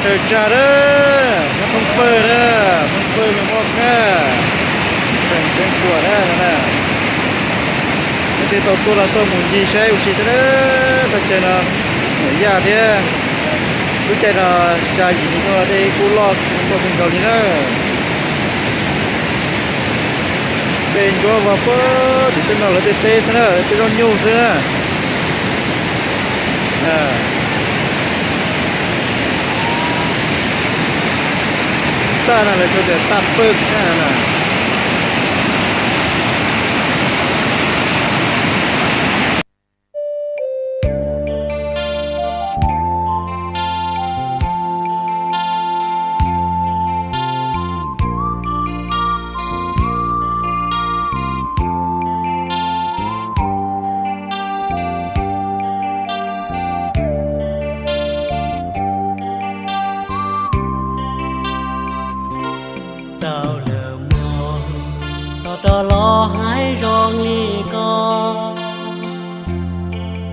Tsaws tsag na, nyob thoob pawg na, thoob pawg me muaj kab, tseem tseev kuam na no na. Leej twg tau tuaj los tuaj mus ncig saib ua si xwb na. Txoj chaw no nyuam yaj thiab, lub caij no xya yim hli no dej kuj loj tuaj kawg nkaus li na. Tej ntsuab vag puag tim tej no lawv tej teb xwb na, tej zaub nyuj xwb na. Txaj no lawv tsuas tias txaj pawg tshaj na. Txaus lawm mog, txog rov los hais zoo li ko.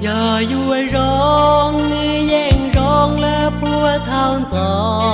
Yog yuav zoo nws yeej zoo lawm puag thaum ntxov.